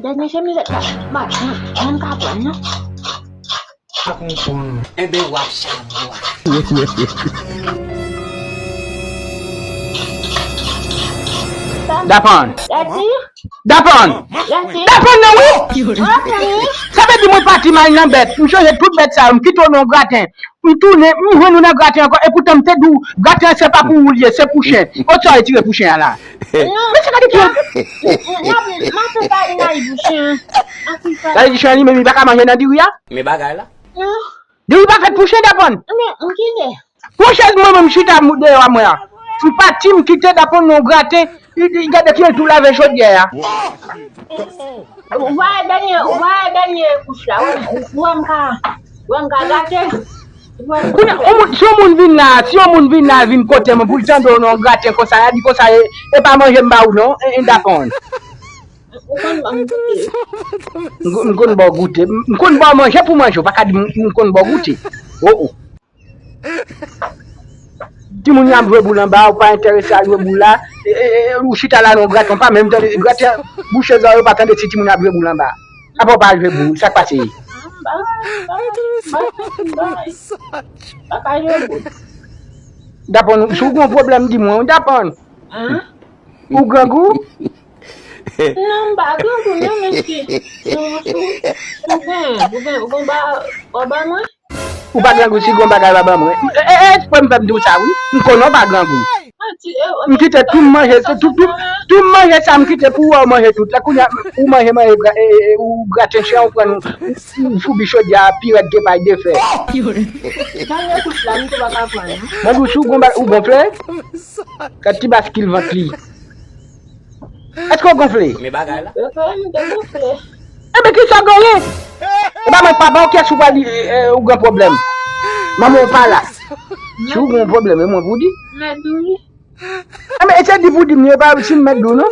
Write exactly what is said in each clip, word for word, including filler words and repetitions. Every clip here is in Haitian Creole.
Dènye chemiz la, m pa janm ka pran non. Pa konprann. Enben w ap chavwa. Dapan. Dati. Dapan. Dati. Dapan nan wi. Sa vle di mwen pati m al nan bèt. M chanje tout bèt sa yo. M kite w nan graten. M tounen, m jwenn ou nan graten ankò. Epoutan m te di w, graten an se pa pou ou l ye, se pou chen. Kot sa w retire pou chen an la? Non, men se gade ki. Maten pa gen nan bouch an. Sa vle di chen li menm li pa ka manje nan diri a? Men bagay la. Non. Diri pa fèt pou chen, Dapan. Men m kite. Pran chèz mwen menm chita deyò a mwen an. M pati m kite Dapan nan graten. Li, li gade ki tou lave chodyè a. Ou pa wè dènye, ou pa wè dènye kouch la. Ou, ou, ou wè m ka, ou wè m ka gate. Kounye a, yon moun, si yon moun vin la, si yon moun vin la, vin kote mwen pou l tande w nan graten konsa, y a di konsa, e, e pa manje m ba ou non, e, e Dapan. Ou konn ban m goute. M konn, m konn ba w goute. M konn ba w manje pou manje, ou pa ka di m, m konn ba w goute. Oh, oh. Timoun yo ap jwe boul anba, ou pa enterese al jwe boul la. E, e, e, ou chita la nan graten, ou pa menm tande, graten bouche zò yo pa tande si timoun yo ap jwe boul anba. Apa w pa al jwe boul, sa k pase? Dapan, si w gen yon pwoblèm, di mwen, Dapan. Ou grangou? Non, m pa grangou, non, men si, si, si, ou gen, ou gen, ou gen ba, ou ba mwen? Ou pa grangou, si gon bagay pa ban mwen. E, e, e, eksprè m fè m di w sa, wi. M konnen w pa grangou. M kite tou m manje, tou, tou, tou, tou m manje sa m kite pou ou, ou manje tout. La, kounye a, ou manje, manje, gra- e, e, e, ou graten chen, ou pran, ou, ou, ou foubi chodyè a, pirèt de pay de fè. Dènye kouch la, m tou pa ka pran, non. Mwen di w, si w gon ba- ou gonfle, gad ti baskil vant li. Èske w gonfle? Men bagay la. Yo fè m te gonfle. Enben, kisa w genyen? E pa mwen k papa w, kiyès ou pral di, e, e, ou gen pwoblèm? Manman w pa la. Si w gen pwoblèm, e mwen pou w di. Mèt dou wi. Enben, e se di pou w di m li, e pa si m mèt dou, non.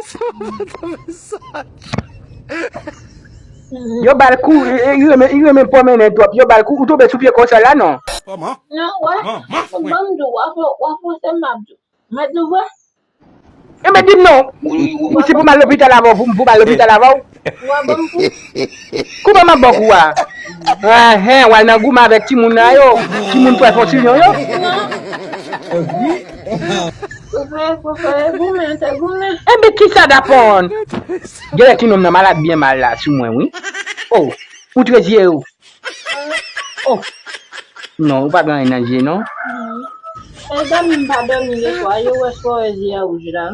Yo ba l kou, e, e, li renmen, li renmen pwomennen twòp. Yo ba l kou, ou tonbe sou pye konsèy la, non? Non, wè. Ban m dou, w ap, w ap fòse m ap dou. Mèt dou vre? Enben, di m non, ou, ou, ou, si pou m al lopital avè w, pou, pou m al lopital avè w? Ou ap ban m kou? Kouman m ap ba w kou a? Enhen, w al nan goumen avèk timoun nan yo, timoun frè Fonsilyon yo? Ou fè, ou fè goumen, se goumen. Enben, kisa Dapan? Genlè ti nonm nan malad byen mal la sou mwen, wi. Oh, ou trezye yo. Oh! Non, ou pa gen anyen nan zye, non? E dòmi m pa dòmi leswa, yo wè swa wè zye a wouj la.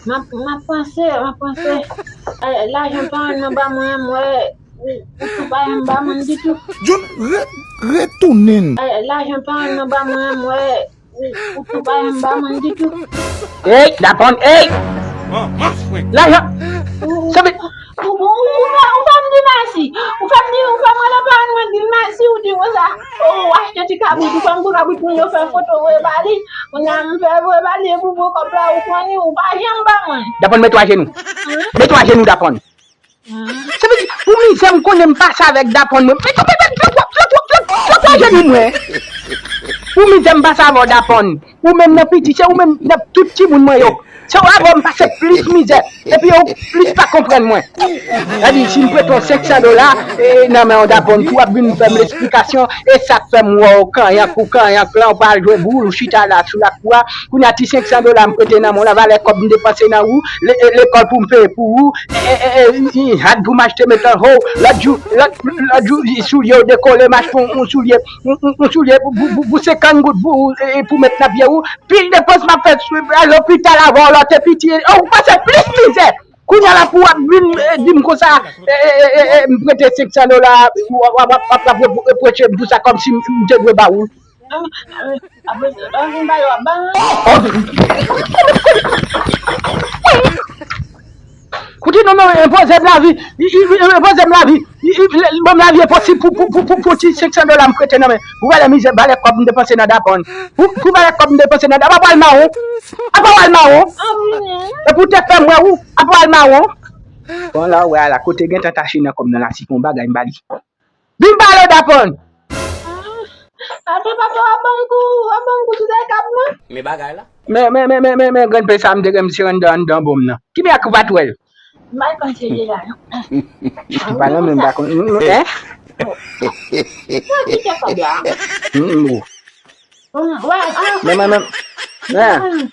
M ap, m ap panse, m ap panse. E, lajan paran m nan ba mwen, m wè, ou, ou tou pa janm ba mwen ditou. John, re, retounen. E, lajan paran m nan ba mwen, m wè, ou, ou tou pa janm ba mwen ditou. Ey, Dapan, ey! Lajan, sa vle Ou, ou, ou fè, ou fè m di mèsi. Ou fè m di, ou fè m rele paran mwen di m mèsi, ou di konsa. Ou achte ti kabrit, ou fè m pran kabrit mwen, yo fè foto, voye ba li. Kounye a, m fè voye ba li, epi pou kòb la, ou pran li, ou pa janm ba mwen. Dapan, mete w ajenou. Mete w ajenou, Dapan. Sa vle di, pou mizè m konnen m pase avèk Dapan mwen. Mete w ajenou mwen. Pou mizè m pase avè w, Dapan. Ou menm nan piti, se ou menm nan tout timoun mwen yo. Se ou avè w m pase plis mizè. Epi yo plis pa konprann mwen. Sa di, si m prete w senk san dola, e, nan men w Dapan, pou w ap vin fè m lesplikasyon, e sa k fè m wè w kanyank, ou kanyank la, ou pa al jwe boul, ou chita la sou lakou a. Kounye a, ti senk san dola m prete nan men w la, valè kòb m depanse nan ou, le-, e, lekòl pou m peye pou ou, e, e, e, e, hat pou m achte metal ho, lòt jou, lòt, lòt jou, soulye w dekole, m achte yon, yon soulye, yon, yon, yon soulye pou, pou, pou, pou senkant goud pou, e, e, pou met nan pye ou, pil depans m ap fè, al lopital avè w lè w te piti, ou pase plis mizè. Kounye a la pou w ap vin, e, di m konsa, e, e, e, e, e, m prete senk san dola, w ap, w ap, w ap, w ap repwoche m tout sa kòmsi m, m te dwe ba ou. Apre sa, lè w vin ba yo, w ap ba mwen. Koute non, men, enpoze m lavi, i, i, i, enpoze m lavi, i, i, li ban m lavi enposib pou, pou, pou, pou, pou ti senk san dola m prete nan men. Pou valè mizè, valè kòb m depanse nan Dapan. Pou, pou valè kòb m depanse nan Dapan, apa w al mawon? Apa w al mawon? Epi w te fè m wè ou, apa w al mawon? Bon, la, w wè a la, kote gen tan tache nan kòb nan la, si fè yon bagay m ba li. Vin pale, Dapan! Atò, papa, w ap ban m kou, w ap ban m kou sou de kab mwen? Men bagay la. Men, men, men, men, men, men, grann pè sa, m te gen misye anndan, anndan bon m nan. Kibyen ak patwèl? M pa panse li la, non. Li pa nan men, m pa konn. Hein? Sa ki te kòb la? Mm, bon. Mm, wè, ah. Men, men, men. Ah. Mm.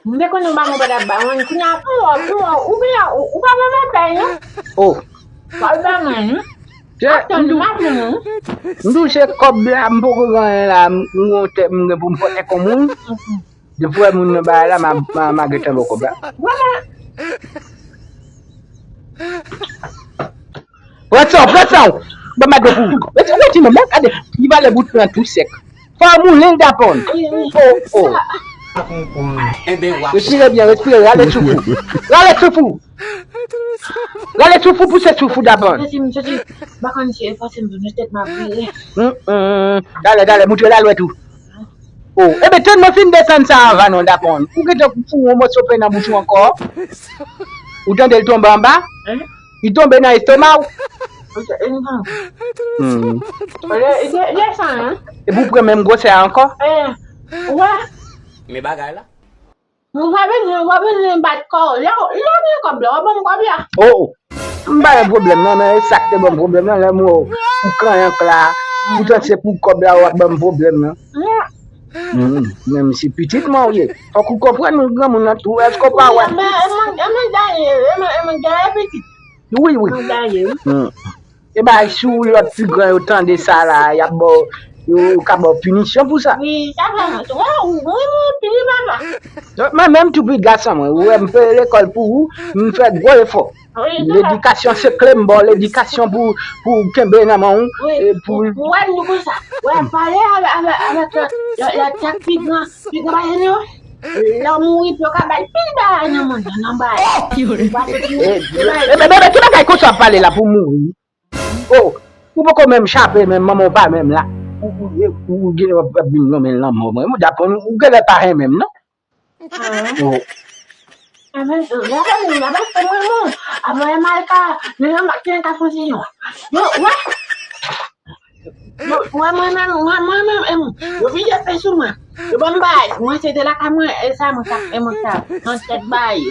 M te konnen w pa gen w pa t ap ba mwen. Kounye a, pou w, pou w, ou gen, ou, ou pa vle bay, non? Oh. Pa bay mwen, non? Atò, m di w, m ap vin, non? M di w se kòb la, m poko gen anyen la, m, m gon tèt m gen pou m fòte kon moun. Mm-mm. Depi w wè moun nan bay la, m a, m a, m a gentan ba w kòb la. Vwala. Pran san w, pran san w. Ban m bat dlo pou ou. Rete, rete non, men gade, li valè bout pran tou sèk. Fò w moulen l dapòn. Oh, oh. Respire byen, respire, rale souf ou. Rale souf ou. Rale souf ou, pouse souf ou dapòn. Soti, soti. Bakan se fòse m vin tèt m ap vire. Hum, hum. Dale, dale, moutre lalwèt ou. Oh, ebe, tann mwen fin desann sa anvan non, dapòn. Ou gentan foure yon mòso pen nan bouch ou ankò. Ou tande l tonbe anba? Hein? Li tonbe nan estoma w. Ok, e nou pran. Hmm. E, e, e, e sa, hein? Epi w pran menm gwosè a ankò? Eh, wè. Men bagay la. Ou pa bezwen, ou pa bezwen bat kò w. Lè, lè w gen kòb la, w ap ban m kòb la. Oh, oh. M pa gen pwoblèm non, men e sa k te ban m pwoblèm nan, lè m wè w, ou kanyank la. Poutan se pou kòb la w ap ban m pwoblèm nan. Hmm, men misye pitit mwen w ye. Fòk ou konprann ou granmoun nan tou, èske w pa wè? Wi, men, e mwen, e mwen gaye, e mwen, e mwen gaye pitit. Wi, wi. Mwen gaye, wi. Hmm. E bay si w lòt pi gran yo tande sa la, y ap ba w, yo, yo ka ba w pinisyon pou sa. Wi, sa vrèman. Wè, ou, ou, ou, pili papa. Donk, mwen menm tou pi gason mwen, ou wè m peye lekòl pou ou, m fè gwo efò. Ledikasyon se kle, m ba w ledikasyon pou, pou kenbe nan men w. Wi, e pou, pou wè nou konsa. Wè, pale avè, avè, avèk lòt, lòt, lòt sa k pi gran, pi gran pase nou. Lè w mouri, pou yo ka bay pil bagay nan mond nan, nan bagay. Ou pa te di, e, e, e, e, ki bagay konsa w ap pale la pou mouri? Oh, ou poko menm chape, menm manman w pa menm la. Ou, ou, ou, ou gen w ap vin nonmen lanmò mwen. Ou dapò, ou genlè pa renmen m, non? Ah. Oh. Amen. Amen. Amen. Amen. Amen. Malka, men yon mak ten ka fon ti jan. Yo, wè. Yo, wè mwen menm, mwen, mwen menm, em, yo vide pe sou mwen. Yo ban m bay. Mwen se te lakay mwen, e sa mwen tap, e mwen tap. Nan tèt bay.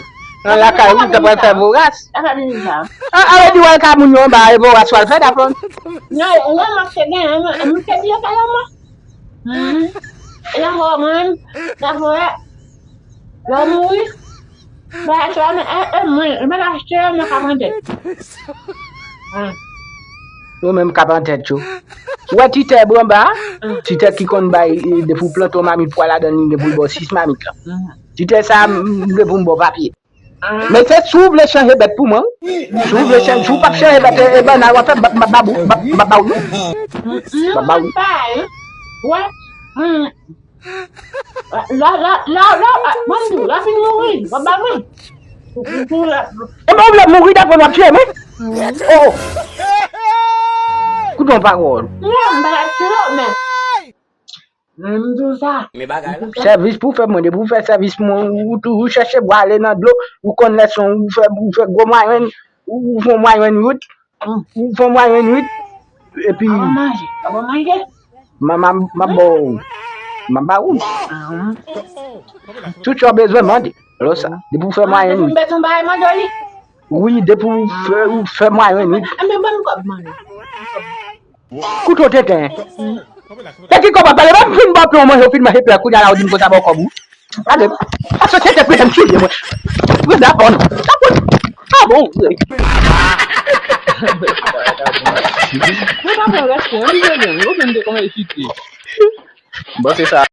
Nan lakay ou, ta pral fè voras. Sa pa vin sa. Ah, ah, di w al ka moun yo anba, e voras w al fè, dapò. Non, wè, mwen se gen, mwen, mwen se di yo fè lanmò. Hmm. E la fò mwen, la fò, lè w mouri, ba, sa, e, e, mwen, mwen achte, mwen ka manje. Hmm. Ou menm k ap an tèt yo. Ou wè ti tè bò anba a? Hmm. Ti tè ki konn bay, e, depi w plante yon mamit pwa ladan l, li gen pou l ba w sis mamit lan. Hmm. Ti tè sa, m, m gen pou m ba w papye. Men se si w vle chanje bèt pou mwen, wi. Si w vle chanje, si w p ap chanje bèt, e, e bannann w ap fè, m ap, m ap ba w, m ap, m ap ba w, wi. M ap ba w, wi. Wè. La, la, la, la, ban m di w, la fin mouri, w ap ba mwen. E mwen w vle mouri dapre w ap tiye mwen? Oh. Koute yon pawòl. Non, m pa tiye w, men. Men m di w sa. Men bagay la. Sèvis pou w fè mwen, depi w fè sèvis pou mwen, ou toujou chèche bwale nan dlo, ou konn lèson, ou fè, ou fè gwo mwayenn, ou, ou fè mwayenn uit, ou fè mwayenn uit, epi. Avan manje, avan manje. M a, m a, m a ba w, m a ba w. Tout sa w bezwen mande, lò sa, depi w fè mwayenn uit. Wi, depi w fè, ou fè mwayenn uit. Anben ban m kòb manje. Koute w tenten. Tèt ki kòb ap pale, ban m fin ba w plen w manje, w fin manje plen, kounye a la w di m konsa ba w kòb ou. Gade, a sosyete prete m sou pye mwen. Prete dapò non. Dapò. Ah bon. Mwen pa pran rèspè, ann veye, ou menm de kòman e chite. Bon, se sa.